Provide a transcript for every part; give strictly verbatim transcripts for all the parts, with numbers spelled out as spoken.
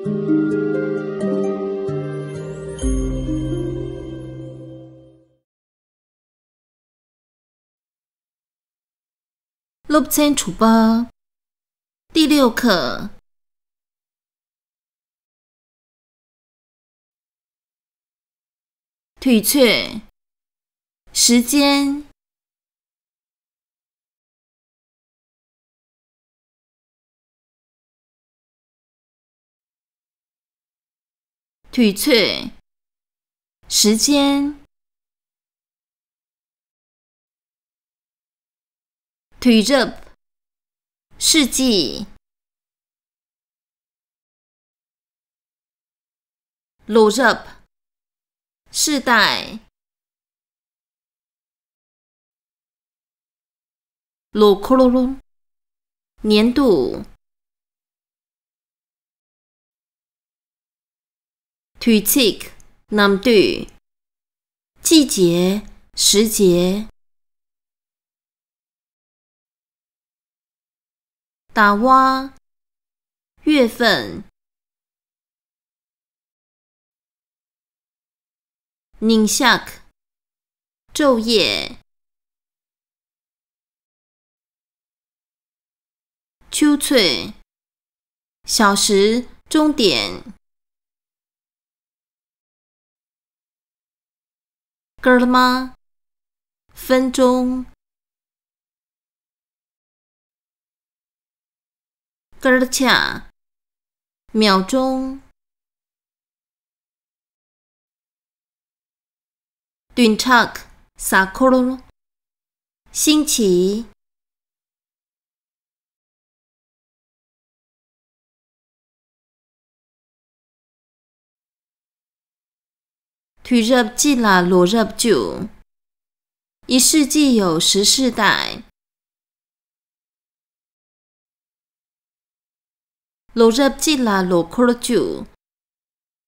སློབ་ཚན་དྲུག་པ། 第六课。 དུས་ཚོད། 时间。 དུས་ཚོད། 时间། དུས་རབས། 世纪། ལོ་རབས། 世代། ལོ་འཁོར། 年度། དུས་ཚིགས། 年度། 季节། 时节། ཟླ་བ། 月份། ཉིན་ཞག། 昼夜。 ཆུ་ཚོད། 小时、钟点。 སྐར་མ། 分钟། སྐར་ཆ། 秒钟། བདུན་ཕྲག། གཟའ་འཁོར། 星期། དུས་རབས་གཅིག་ལ་ལོ་རབས་བཅུ། 一世纪有十世代。 ལོ་རབས་གཅིག་ལ་ལོ་འཁོར་བཅུ།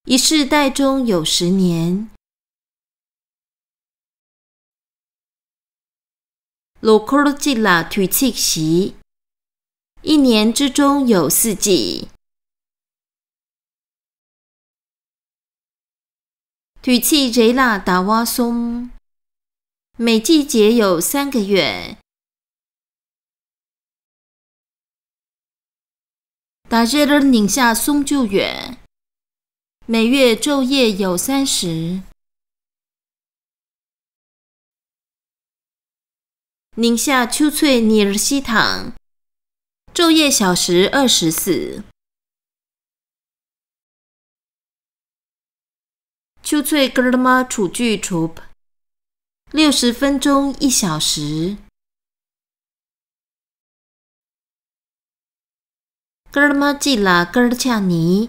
一世代中有十年。 ལོ་འཁོར་གཅིག་ལ་དུས་ཚིགས་བཞི། 一年之中有四季。 དུས་ཚིགས་རེ་ལ་ཟླ་བ་གསུམ། 每季节有三个月。 ཟླ་རེར་ཉིན་ཞག་སུམ་ཅུ་ཡོད། 每月昼夜有三十。 ཉིན་ཞག་ཆུ་ཚོད་ཉེར་བཞི་དང་། 昼夜小时二十四。 ཆུ་ཚོད་སྐར་མ་དྲུག་ཅུ་དྲུག། 六十分钟一小时。 སྐར་མ་གཅིག་ལ་སྐར་ཆ་གཉིས།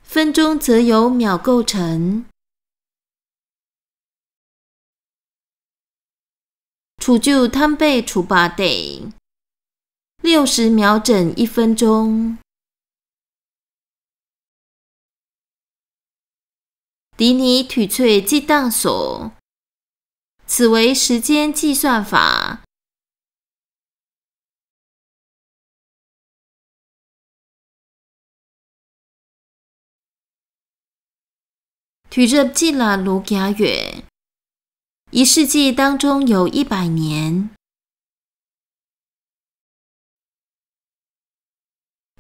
分钟则有秒构成。 དྲུག་ཅུ་ཐམ་པས་དྲུག་པ་སྟེ། 六十秒整一分钟。 འདི་ནི་དུས་ཚོད་རྩིས་སྟངས་སོ། 此为时间计算法。 དུས་རབས་གཅིག་ལ་ལོ་བརྒྱ་ཡོད། 一世纪当中有一百年。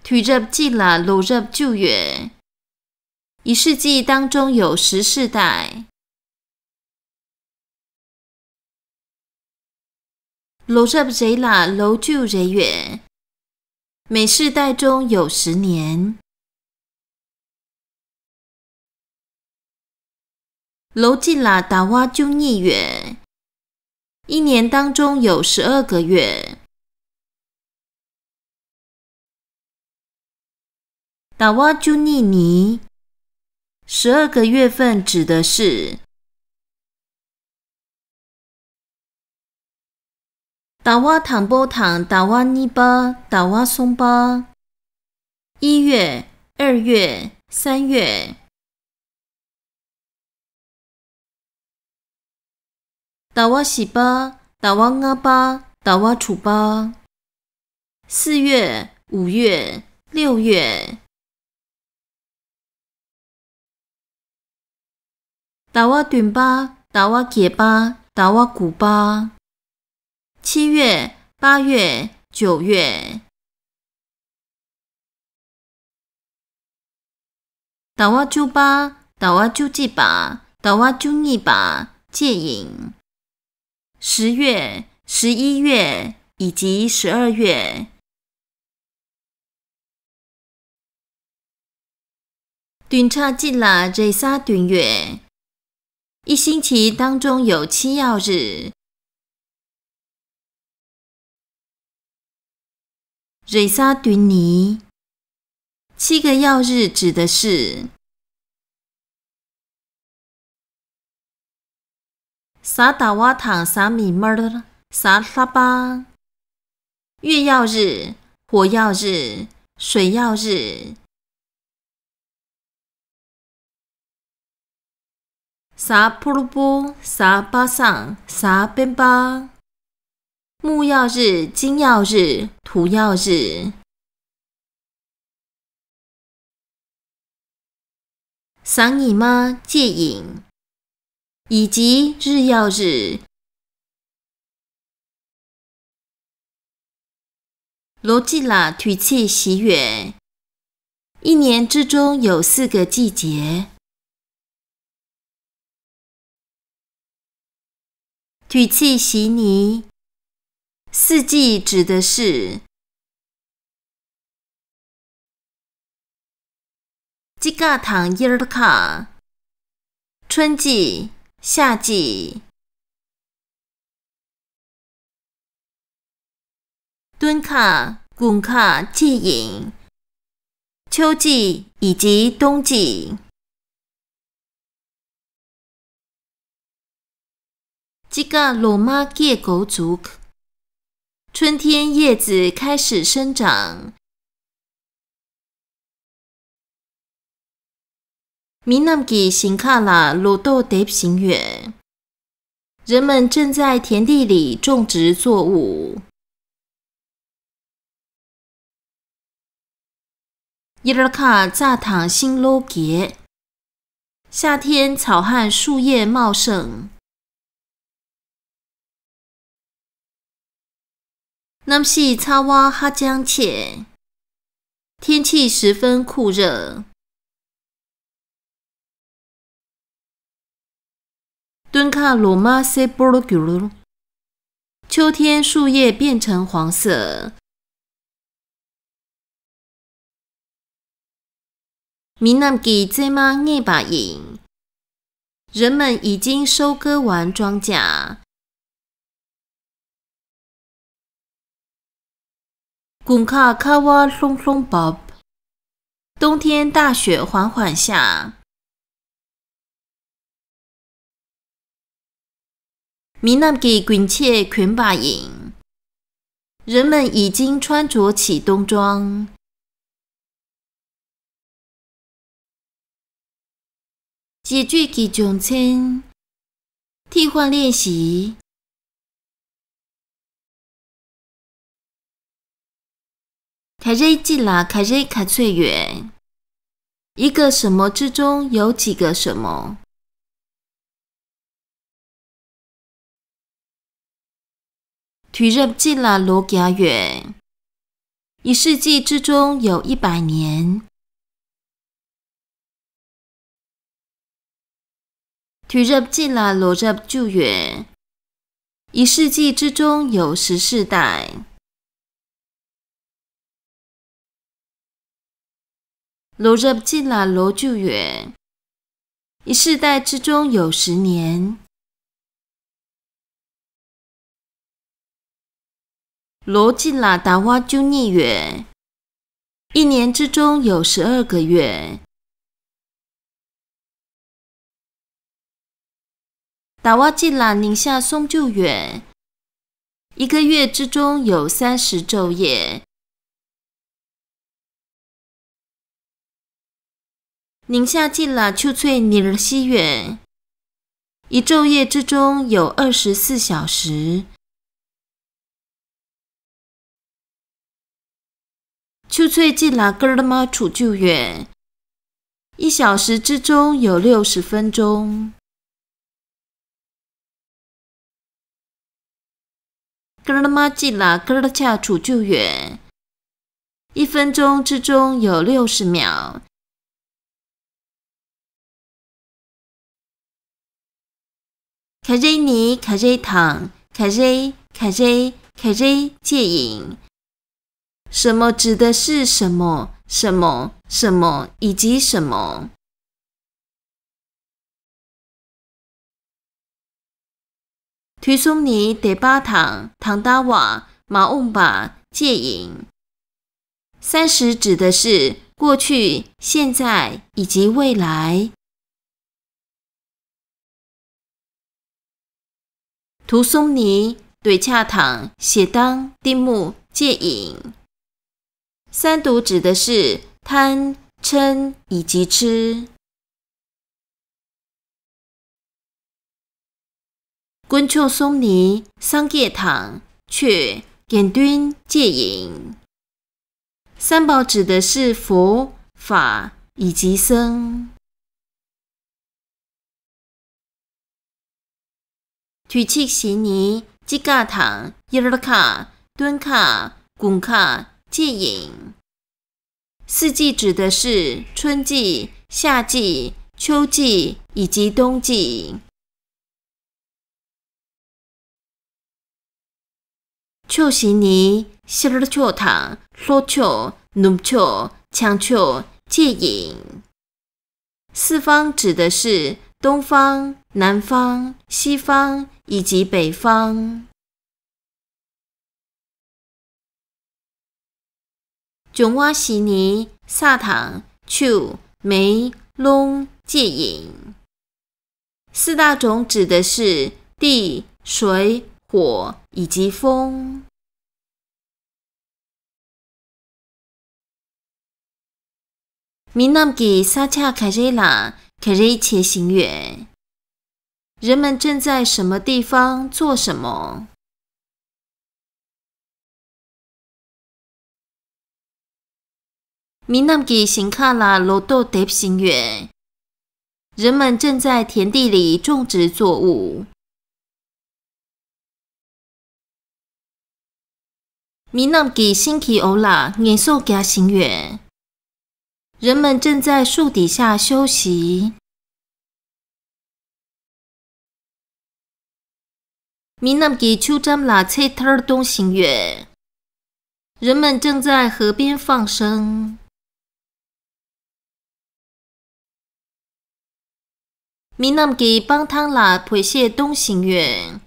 དུས་རབས་གཅིག་ལ་ལོ་རབས་བཅུ་ཡོད། 一世纪当中有十世代。 ལོ་རབས་རེ་ལ་ལོ་བཅུ་རེ་ཡོད། 每世代中有十年。 ལོ་གཅིག་ལ་ཟླ་བ་བཅུ་གཉིས་ཡོད། 一年当中有十二个月。 ཟླ་བ་བཅུ་གཉིས་ནི། 十二个月份指的是 ཟླ་བ་དང་པོ་དང་ཟླ་བ་གཉིས་པ། ཟླ་བ་གསུམ་པ། 一月、二月、三月。 ཟླ་བ་བཞི་པ། ཟླ་བ་ལྔ་པ། ཟླ་བ་དྲུག་པ། 四月、五月、六月。ཟླ་བ་བདུན་པ། ཟླ་བ་བརྒྱད་པ། ཟླ་བ་དགུ་པ། 七月、八月、九月。 ཟླ་བ་བཅུ་པ། ཟླ་བ་བཅུ་གཅིག་པ། ཟླ་བ་བཅུ་གཉིས་པ་བཅས་ཡིན། 十月、十一月以及十二月。 བདུན་ཕྲག་གཅིག་ལ་རེས་གཟའ་བདུན་ཡོད། 一星期当中有七曜日。 རེས་གཟའ་བདུན་ནི། 七个曜日指的是 གཟའ་ཟླ་བ་དང་གཟའ་མིག་དམར། གཟའ་ལྷག་པ། 月曜日、火曜日、水曜日。 གཟའ་ཕུར་བུ། གཟའ་པ་སངས། གཟའ་སྤེན་པ། 木曜日、金曜日、土曜日。 གཟའ་ཉི་མ་བཅས་ཡིན། 以及日曜日。 ལོ་གཅིག་ལ་དུས་ཚིགས་བཞི་ཡོད། 一年之中有四个季节。 དུས་ཚིགས་བཞི་ནི། 四季指的是 དཔྱིད་ཀ་དང་དབྱར་ཁ། 春季、夏季。 སྟོན་ཁ། དགུན་ཁ་བཅས་ཡིན། 秋季以及冬季。 དཔྱིད་ཀ་ལོ་མ་སྐྱེས་འགོ་འཛུགས། 春天叶子开始生长。 མི་རྣམས་ཀྱིས་ཞིང་ཁ་ལ་ལོ་ཏོག་འདེབས་བཞིན་ཡོད། 人们正在田地里种植作物。 དབྱར་ཁ་རྩྭ་དང་ཤིང་ལོ་རྒྱས། 夏天草和树叶茂盛。 གནམ་གཤིས་ཚ་བ་ཧ་ཅང་ཆེ། 天气十分酷热。 སྟོན་ཁ་ལོ་མ་སེར་པོར་འགྱུར། 秋天树叶变成黄色。 མི་རྣམས་ཀྱིས་བཙས་མ་རྔས་པ་ཡིན། 人们已经收割完庄稼。 དགུན་ཁ་ཁ་བ་ལྷུང་ལྷུང་བབས། 冬天大雪缓缓下。 མི་རྣམས་ཀྱིས་རྒུན་ཆས་གྱོན་པ་ཡིན། 人们已经穿着起冬装。 རྗེས་ལྗོད་ཀྱི་སྦྱོང་ཚན། 替换练习。 ག་རེ་གཅིག་ལ་ག་རེ་ག་ཚོད་ཡོད། 一个什么之中有几个什么。 དུས་རབས་གཅིག་ལ་ལོ་བརྒྱ་ཡོད། 一世纪之中有一百年。 དུས་རབས་གཅིག་ལ་ལོ་རབས་བཅུ་ཡོད། 一世纪之中有十世代。 ལོ་རབས་གཅིག་ལ་ལོ་བཅུ་ཡོད། 一世代之中有十年。 ལོ་གཅིག་ལ་ཟླ་བ་བཅུ་གཉིས་ཡོད། 一年之中有十二个月。 ཟླ་བ་གཅིག་ལ་ཉིན་ཞག་སུམ་ཅུ་ཡོད། 一个月之中有三十昼夜。 ཉིན་ཞག་གཅིག་ལ་ཆུ་ཚོད་ཉེར་བཞི་ཡོད། 一昼夜之中有二十四小时。 ཆུ་ཚོད་གཅིག་ལ་སྐར་མ་དྲུག་ཅུ་ཡོད། 一小时之中有六十分钟。སྐར་མ་གཅིག་ལ་སྐར་ཆ་དྲུག་ཅུ་ཡོད། 一分钟之中有六十秒。 ག་རེ་ནི་ག་རེ་དང་ག་རེ་ག་རེ་ག་རེ་བཅས་ཡིན། 什么指的是什么、什么、什么以及什么。 དུས་གསུམ་ནི་འདས་པ་དང་ད་ལྟ་བ་མ་འོངས་པ་བཅས་ཡིན། 三十指的是过去、现在以及未来。 དུས་གསུམ་ནི་འདོད་ཆགས་དང་ཞེ་སྡང་གཏི་མུག་བཅས་ཡིན། 三毒指的是贪、嗔以及痴。 དཀོན་མཆོག་གསུམ་ནི་སངས་རྒྱས་དང་ཆོས་དགེ་འདུན་བཅས་ཡིན། 三宝指的是佛、法以及僧。 དུས་ཚིགས་བཞི་ནི་དཔྱིད་ཀ་དང་དབྱར་ཁ། སྟོན་ཁ། དགུན་ཁ་བཅས་ཡིན། 四季指的是春季、夏季、秋季以及冬季。 ཕྱོགས་བཞི་ནི་ཤར་ཕྱོགས་དང་ལྷོ་ཕྱོགས། ནུབ་ཕྱོགས། བྱང་ཕྱོགས་བཅས་ཡིན། 四方指的是东方、南方、西方以及北方。 འབྱུང་བ་བཞི་ནི་ས་དང་ཆུ། མེ། རླུང་བཅས་ཡིན། 四大种指的是地、水、火以及风。 མི་རྣམས་ཀྱིས་ས་ཆ་ག་རེ་ལ་ག་རེ་བྱེད་བཞིན་ཡོད། 人们正在什么地方做什么？ མི་རྣམས་ཀྱིས་ཞིང་ཁ་ལ་ལོ་ཏོག་འདེབས་བཞིན་ཡོད། 人们正在田地里种植作物。 མི་རྣམས་ཀྱིས་ཤིང་གི་འོག་ལ་ངལ་གསོ་རྒྱག་བཞིན་ཡོད། 人们正在树底下休息。 མི་རྣམས་ཀྱིས་ཆུ་འགྲམ་ལ་ཚེ་ཐར་གཏོང་བཞིན་ཡོད། 人们正在河边放生。 མི་རྣམས་ཀྱིས་སྤང་ཐང་ལ་བོད་གཞས་གཏོང་བཞིན་ཡོད།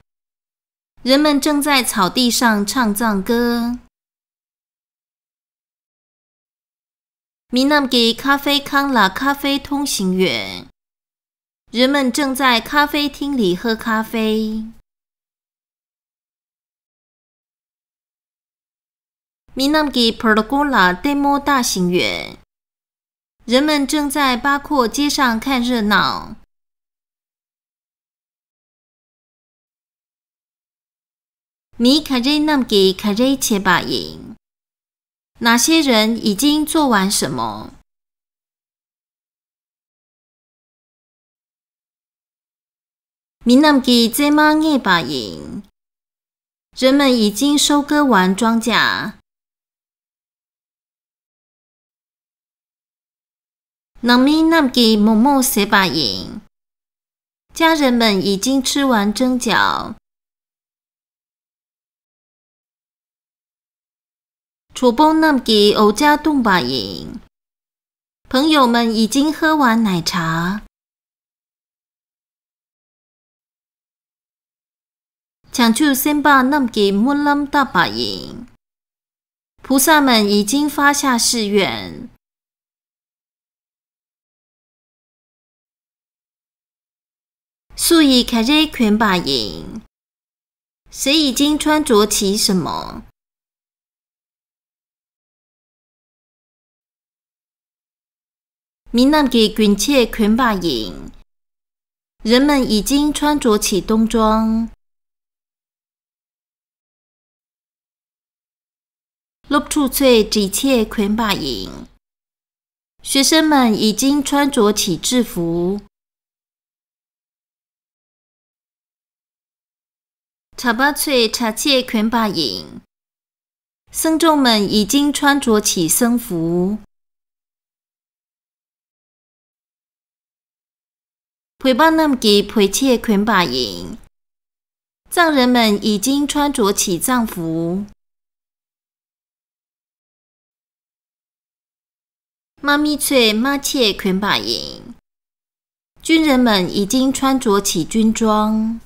人们正在草地上唱赞歌。 མི་རྣམས་ཀྱིས་ཁ་ཧྥེ་ཁང་ལ་ཁ་ཧྥེ་འཐུང་བཞིན་ཡོད། 人们正在咖啡厅里喝咖啡。 མི་རྣམས་ཀྱིས་བར་སྐོར་ལ་ལྟད་མོ་ལྟ་བཞིན་ཡོད། 人们正在八廓街上看热闹。 མི་ག་རེ་རྣམས་ཀྱིས་ག་རེ་བྱས་པ་ཡིན། 哪些人已经做完什么？ མི་རྣམས་ཀྱིས་བཙས་མ་བརྔས་པ་ཡིན། 人们已经收割完庄稼。 ནང་མི་རྣམས་ཀྱིས་མོག་མོག་བཟས་པ་ཡིན། 家人们已经吃完蒸饺。 གྲོགས་པོ་རྣམས་ཀྱིས་འོ་ཇ་བཏུངས་པ་ཡིན། 朋友们已经喝完奶茶。 བྱང་ཆུབ་སེམས་དཔའ་རྣམས་ཀྱིས་སྨོན་ལམ་བཏབ་པ་ཡིན། 菩萨们已经发下誓愿。 སུ་ཡིས་ག་རེ་གོན་པ་ཡིན། 谁已经穿着齐什么？ མི་རྣམས་ཀྱིས་གྱོན་ཆས་གོན་པ་ཡིན། 人们已经穿着齐冬装。 སློབ་ཕྲུག་ཚོས་སྒྲིག་ཆས་གོན་པ་ཡིན། 学生们已经穿着齐制服。གྲྭ་པ་ཚོས་གྲྭ་ཆས་གོན་པ་ཡིན། 僧众们已经穿着起僧服。བོད་པ་རྣམས་ཀྱིས་བོད་ཆས་གོན་པ་ཡིན། 藏人们已经穿着起藏服。དམག་མི་ཚོས་དམག་ཆས་གོན་པ་ཡིན། 军人们已经穿着起军装。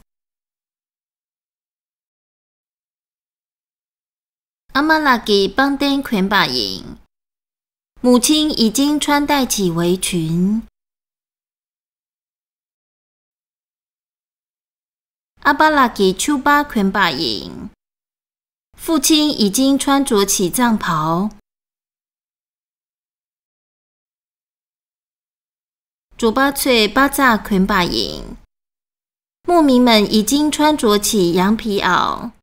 ཨ་མ་ལགས་ཀྱིས་པང་གདན་གོན་པ་ཡིན། 母亲已经穿戴起围裙。ཨ་ཕ་ལགས་ཀྱིས་ཕྱུ་པ་གོན་པ་ཡིན། 父亲已经穿着起藏袍。 གྲོགས་པོ་ཚོས་པ་ཙག་གོན་པ་ཡིན། 牧民们已经穿着起羊皮袄。